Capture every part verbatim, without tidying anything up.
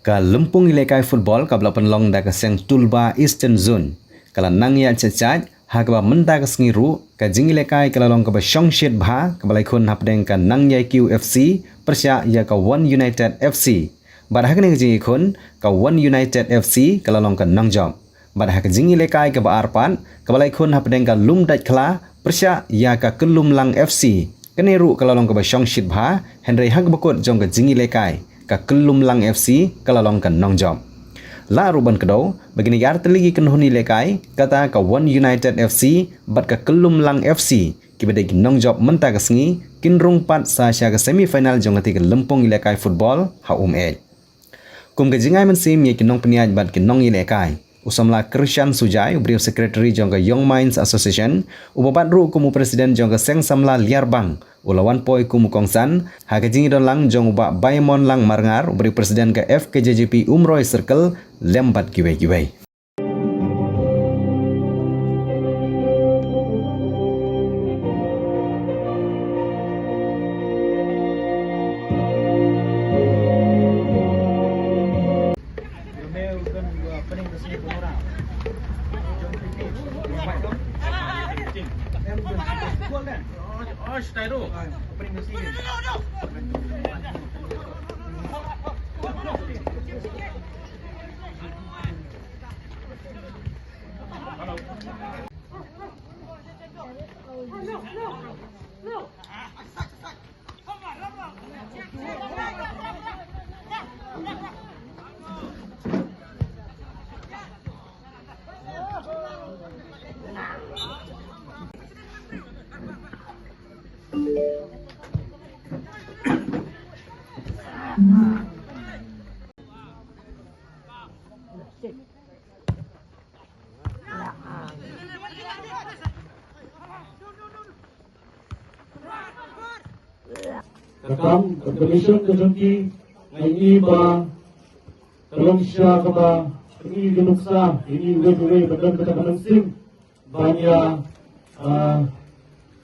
Ka lympung ïalehkai football kaba la pynlong da ka seng Tulba Eastern Zone ka la nang ïaid sha sha, ha kaba mynta ka sngi ruh ka jingïalehkai ka la long kaba shongshit bha, kaba la ïakhun hapdeng ka Nangïaikiew F C pyrshah ïa ka One United F C. Bad ha kane ka jingïakhun, ka One United F C ka la long ka nongjop. Bad ha ka jingïalehkai kaba ar pat, kaba la ïakhun hapdeng ka Lumdaitkhla pyrshah ïa ka Kyllumlang F C, kane ruh ka la long kaba shongshit bha, hynrei ha kaba kut jong ka jingïalehkai, ka Kyllumlang F C ka la long ka nongjop. La ruh ban kdew ba kine ki artylli ki kynhun ïalehkai, kata ka One United F C bad ka Kyllumlang F C, kiba dei ki nongjop mynta ka sngi, kin rung pat sa sha ka semi final jong katei ka lympung ïalehkai football ha Umeit. Kum ka jingai mynsiem ïa ki nongpynïaid bad ki nongïalehkai, u samla Krishan Sujai, u briew secretary jong ka Young Minds Association, uba bat ruh kum u president jong ka seng samla Liarbang, u la wan poi kum u kongsan ha ka jingïadon lang jong u Bah Baimonlang Marngar, u briew president ka F K J G P Umroi Circle, lem bad kiwei kiwei. Ka kam, ka commission ka jong ki, nga ïohi ba ka long shisha kaba pyni ka nuksa ïa ngi uwei pa uwei ba don kata ka mynsiem ban ïa, ah,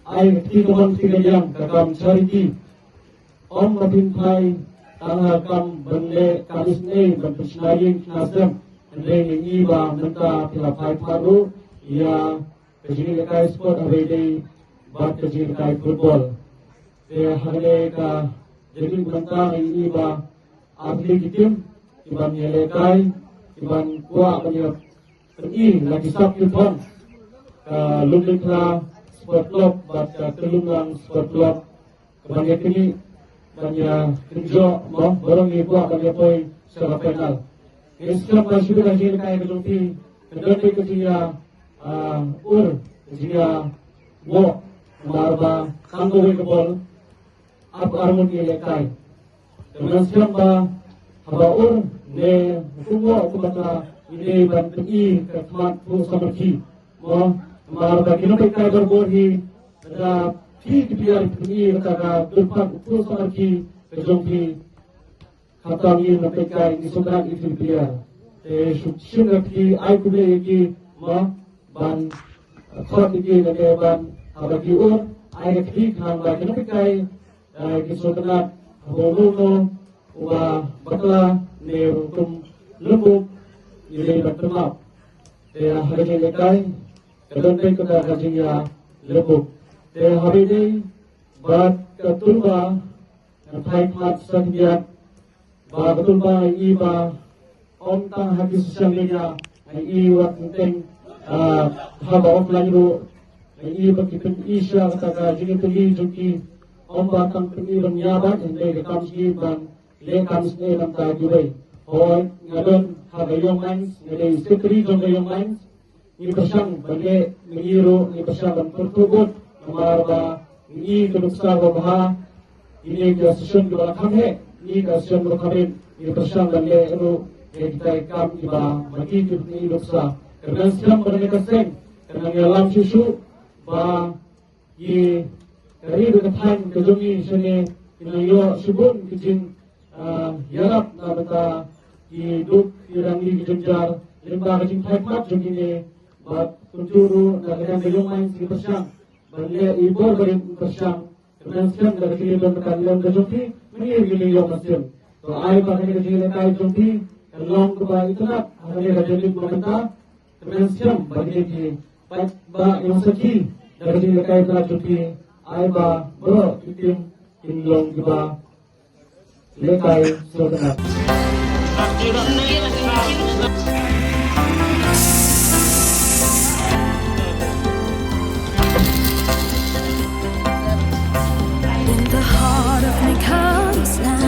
ai ka kti kamon kti kadiang, ka kam charity. Ym ba pynphai tang ha ka kam ban leh kam isynei ban pynshna ïing shna sem, hynrei nga ïohi ba mynta phi la phai phar ruh ïa ka jingïalehkai sport haba ïadei bad ka jingïalehkai football. Te ha kane ka jingïalehkai mynta nga ïohi ba ar tylli ki team kiban ïalehkai, kiban kwah ban ïa pyni la ki sap ki phong, ka Lumditkhla Sport Club bad ka Kyllumlang Sport Club, kaban ïa kynnoh, ban ïa kynjoh mo, baroh ngi kwah ban ïa poi sha ka final. Ngi sngewbha shu bit ha ka jingïalehkai ka jong phi, ka don beit ka jingïa, ah, ur, ka jingïa woh, namar ba tang kawei ka bol, ap arngut ïalehkai. Te mynta sngewbha haba ur ne kumno kumta ngi dei ban pyni ka khmat phuh samrkhie. Mo, namar ba ki nongpeitkai barabor hi, lada phi ki phi ïa pyni kata ka dukphat phuh samrkhie ka jong phi, kata ngi nongpeitkai ngi sngewbha ïa ki phi ïa. Te shu shu nga phi ai khublei ïa ki mo ban khot ïa ki lane ban haba ki ur ai ïa ki khnang ba ki nongpeitkai, eh, ki sngewtynnat haba uno uno uba bakla ne uba kum lymbuk, ngi dei ban tyrmap. Te ha ka jingïalehkai ka don beit kata ka jingïalymbuk. Te haba ïadei bad ka Tulba, ngan phai khmat sa khyndiat ba ka Tulba nga ïohi ba ym tang ha ki social media, nga ïohi wat teng, ah, haba offline ruh nga ïohi ba ki pyni sha kata ka jingïatylli jong ki, ym ba tang pyni ban ïa bat, hynrei ka kam jong ki ban leh kam isynei na ka bynta kiwei. Hooid, nga don ha ka Young Minds, nga dei secretary jong ka Young Minds. Ngi pyrshang ban leh, ngi ruh ngi pyrshang ban pyrthuh bud, namar ba ngi ka nuksa ba bha, ngi ka session kiba la kham heh, ngi ka session ba kham heh, ngi pyrshang ban leh ruh ïa kita ki kam kiba ma ki ki ngi nuksa. Kyrmen skhem ba ngi ka seng, kyrmen ïalam shuh shuh ba ki, ka ri bad ka thaiñ ka jong ngi shane, ki nang ïoh shibun ki jing, ah, ïarap na bynta ki duk ki rangli ki jynjar, lyngba ka jingthait mat jong kine, bad kumjuh ruh na ka liang ka Young Minds ngi pyrshang ban leh i bor ba rim pyrshang, kyrmen skhem da ka jingïadon bad ka liang ka jong ki, mynta ngi ïoh mynsiem. To ai ba kane ka jingïalehkai jong phi kan long kaba itynnad ha kane ka janmiet ba mynta. Te men skhem ba kine ki paidbah ïong sakhi da ka jingïalehkai itynnad jong phi, ai ba baroh ki team kin long kiba lehkai sngewtynnad. In the heart of Meghalaya land.